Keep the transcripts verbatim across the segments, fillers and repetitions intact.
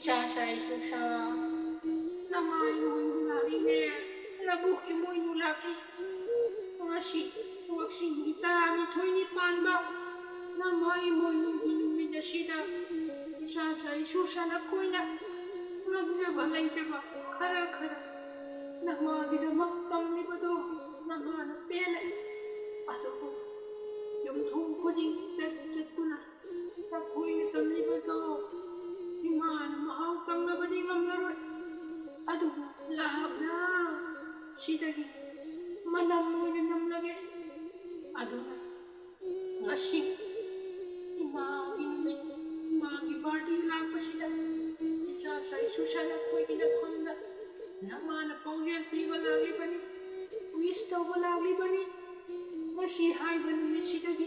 ꯏꯆꯥ ꯁꯥꯏ ꯆꯨꯁꯥ, ꯅꯃꯥ ꯏꯃꯣꯏꯅꯨ ꯂꯥꯛꯂꯤꯅꯦ, ꯅꯕꯨꯛ ꯏꯃꯣꯏꯅꯨ ꯂꯥꯛꯂꯤ꯫ ꯉꯁꯤ ꯀꯛꯆꯤꯡꯒꯤ ꯇꯔꯥꯅꯤꯊꯣꯏꯅꯤ ꯄꯥꯟꯕ ꯅꯃꯥ ꯏꯃꯣꯏꯅꯨꯒꯤ ꯅꯨꯃꯤꯠ ꯑꯁꯤꯗ ꯏꯆꯥ ꯁꯥꯏ ꯆꯨꯁꯥ ꯅꯈꯣꯏꯅ ꯉꯝꯖꯕ ꯂꯩꯖꯕ ꯈꯔ ꯈꯔ ꯅꯃꯥꯒꯤꯗꯃꯛ ꯇꯧꯔꯤꯕꯗꯣ ꯅꯃꯥꯅ ꯄꯦꯜꯂꯦ꯫ ꯑꯗꯨꯕꯨ ꯌꯨꯝꯊꯣꯡ ꯈꯨꯗꯤꯡ ꯆꯠ ꯆꯠꯇꯨꯅ ꯅꯈꯣꯏꯅ ꯇꯝꯂꯤꯕꯗꯣ ꯏꯃꯥꯅ ꯃꯍꯥꯎ ꯇꯪꯂꯕꯗꯤ ꯉꯝꯂꯔꯣꯏ꯫ ꯑꯗꯨꯕꯨ ꯂꯥꯞꯅ ꯁꯤꯗꯒꯤ ꯃꯅꯝ ꯑꯣꯏꯅ ꯅꯝꯂꯒꯦ꯫ ꯑꯗꯨꯅ ꯉꯁꯤ ꯏꯃꯥꯒꯤ ꯅꯨꯃꯤꯠ, ꯏꯃꯥꯒꯤ ꯕꯥꯔꯗꯦ ꯂꯥꯛꯄꯁꯤꯗ ꯏꯆꯥ ꯁꯥꯏꯁꯨ ꯁꯥꯏ ꯑꯩꯈꯣꯏꯒꯤ ꯂꯩꯐꯝꯗ ꯅꯃꯥꯅ ꯄꯥꯎꯖꯦꯜ ꯄꯤꯕ ꯂꯥꯛꯂꯤꯕꯅꯤ, ꯋꯤꯁ ꯇꯧꯕ ꯂꯥꯛꯂꯤꯕꯅꯤ꯫ ꯉꯁꯤ ꯍꯥꯏꯕ ꯅꯨꯃꯤꯠꯁꯤꯗꯒꯤ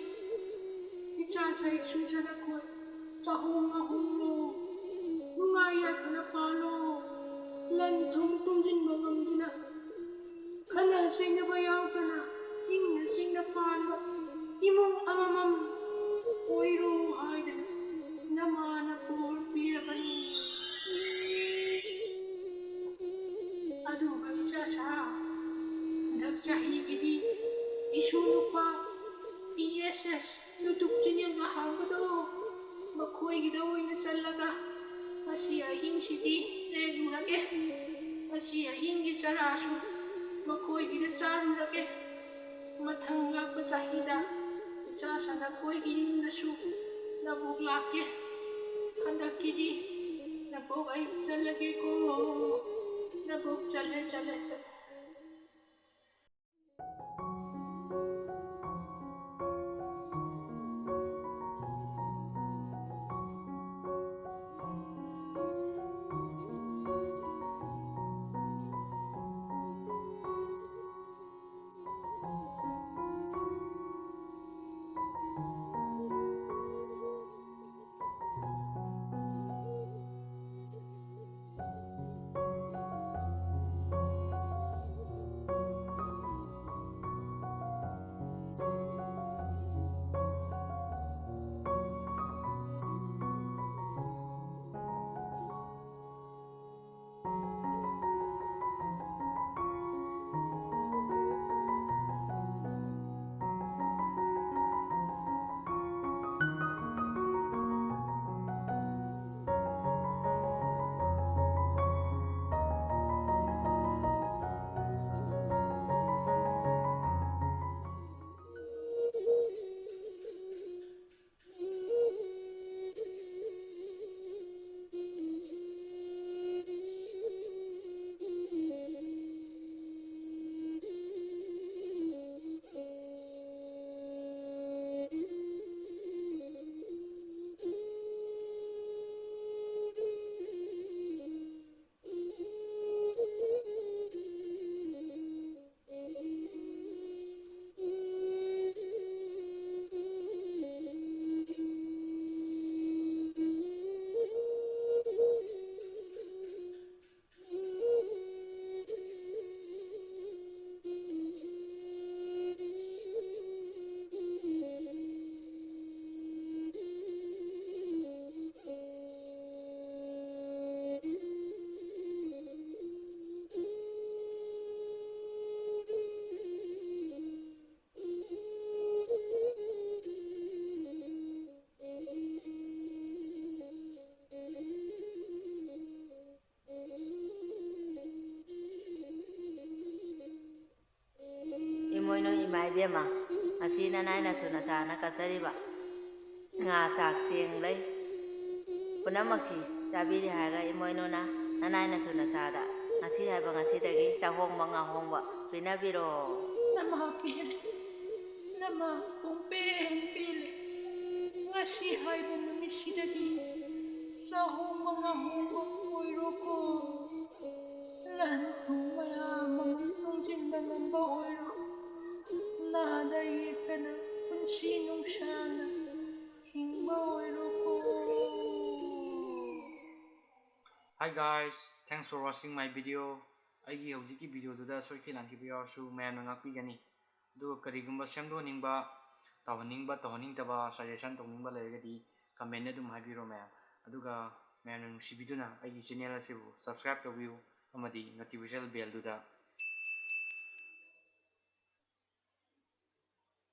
ꯏꯆꯥ ꯁꯥꯏꯁꯨ ꯁꯥꯏ ꯑꯩꯈꯣꯏ ꯆꯥꯍꯣꯡ ꯉꯥꯍꯣꯡꯂꯣ, ꯅꯨꯡꯉꯥꯏ ꯌꯥꯏꯐꯅ ꯄꯥꯜꯂꯣ꯫ ꯂꯟ ꯊꯨꯝ ꯇꯨꯡꯁꯤꯟꯕ ꯉꯝꯗꯨꯅ ꯈꯠꯅ ꯆꯩꯅꯕ ꯌꯥꯎꯗꯅ ꯏꯪꯅ ꯆꯤꯛꯅ ꯄꯥꯟꯕ ꯏꯃꯨꯡ ꯑꯃꯃꯝ ꯑꯣꯏꯔꯣ ꯍꯥꯏꯗꯅ ꯅꯃꯥꯅ ꯕꯣꯔ ꯄꯤꯔꯕꯅꯤ꯫ ꯑꯗꯨꯒ ꯏꯆꯥꯁꯥ, ꯍꯟꯗꯛ ꯆꯍꯤꯒꯤꯗꯤ ꯏꯁꯨ ꯅꯨꯄꯥ ꯄꯤ ꯑꯦꯁ ꯑꯦꯁ YouTube ꯆꯦꯅꯦꯜꯒ ꯍꯥꯡꯕꯗꯣ ꯃꯈꯣꯏꯒꯤꯗ ꯑꯣꯏꯅ ꯆꯠꯂꯒ ꯉꯁꯤ ꯑꯍꯤꯡꯁꯤꯗꯤ ꯂꯦꯛꯂꯨꯔꯒꯦ꯫ ꯉꯁꯤ ꯑꯍꯤꯡꯒꯤ ꯆꯔꯥꯁꯨ ꯃꯈꯣꯏꯒꯤꯗ ꯆꯥꯔꯨꯔꯒꯦ꯫ ꯃꯊꯪ ꯂꯥꯛꯄ ꯆꯍꯤꯗ ꯏꯆꯥꯁꯥ ꯅꯈꯣꯏꯒꯤ ꯌꯨꯝꯗꯁꯨ ꯅꯕꯣꯛ ꯂꯥꯛꯀꯦ꯫ ꯍꯟꯗꯛꯀꯤꯗꯤ ꯅꯕꯣꯛ ꯑꯩ ꯆꯠꯂꯒꯦꯀꯣ꯫ ꯅꯕꯣꯛ ꯆꯠꯂꯦ, ꯆꯠꯂꯦ, ꯆꯠꯂꯦ꯫ ꯏꯕꯦꯝꯃ, ꯉꯁꯤ ꯅꯅꯥꯏ ꯅꯁꯨ ꯅꯆꯥꯅ ꯀꯠꯆꯔꯤꯕ ꯉꯥ, ꯆꯥꯛ, ꯆꯦꯡ ꯂꯩ ꯄꯨꯝꯅꯃꯛꯁꯤ ꯆꯥꯕꯤꯔꯦ ꯍꯥꯏꯔꯒ ꯏꯃꯣꯏꯅꯨꯅ ꯅꯅꯥꯏ ꯅꯁꯨ ꯅꯆꯥꯗ ꯉꯁꯤ ꯍꯥꯏꯕ ꯉꯁꯤꯗꯒꯤ ꯆꯥꯍꯣꯡꯕ ꯉꯥꯍꯣꯡꯕ ꯄꯤꯅꯕꯤꯔꯣ꯫ ꯅꯃꯥ ꯄꯦꯜꯂꯦ, ꯅꯃꯥ ꯄꯨꯡꯄꯦꯟ ꯄꯦꯜꯂꯦ꯫ ꯉꯁꯤ ꯍꯥꯏꯕ ꯅꯨꯃꯤꯠꯁꯤꯗꯒꯤ ꯆꯥꯍꯣꯡꯕ ꯉꯥꯍꯣꯡꯕ ꯑꯣꯏꯔꯣꯀꯣ꯫ ꯂꯟ ꯊꯨꯝ ꯃꯌꯥꯝ ꯑꯃ ꯇꯨꯡꯁꯤꯟꯕ ꯉꯝꯕ ꯑꯣꯏꯔꯣ꯫ ꯅꯥꯗ ꯌꯦꯛꯇꯅ ꯄꯨꯟꯁꯤ ꯅꯨꯡꯁꯥꯡꯅ ꯍꯤꯡꯕ ꯑꯣꯏꯔꯣꯀꯣ꯫ Hi guys, thanks for watching my video. ꯑꯩꯒꯤ ꯍꯧꯖꯤꯛꯀꯤ videoꯗꯨꯗ ꯁꯣꯏꯈꯤ ꯂꯥꯟꯈꯤꯕ ꯌꯥꯎꯔꯁꯨ ꯃꯌꯥꯝꯅ ꯉꯥꯛꯄꯤꯒꯅꯤ꯫ ꯑꯗꯨꯒ ꯀꯔꯤꯒꯨꯝꯕ ꯁꯦꯝꯗꯣꯛꯍꯟꯅꯤꯡꯕ, ꯇꯧꯍꯟꯅꯤꯡꯕ, ꯇꯧꯍꯟꯅꯤꯡꯗꯕ, suggestion ꯇꯧꯅꯤꯡꯕ ꯂꯩꯔꯒꯗꯤ comment ꯑꯗꯨꯝ ꯍꯥꯏꯕꯤꯔꯣ ꯃꯌꯥꯝ꯫ ꯑꯗꯨꯒ ꯃꯌꯥꯝꯅ ꯅꯨꯡꯁꯤꯕꯤꯗꯨꯅ ꯑꯩꯒꯤ channel ꯑꯁꯤꯕꯨ subscribe ꯇꯧꯕꯤꯌꯨ ꯑꯃꯗꯤ notification bellꯗꯨꯗ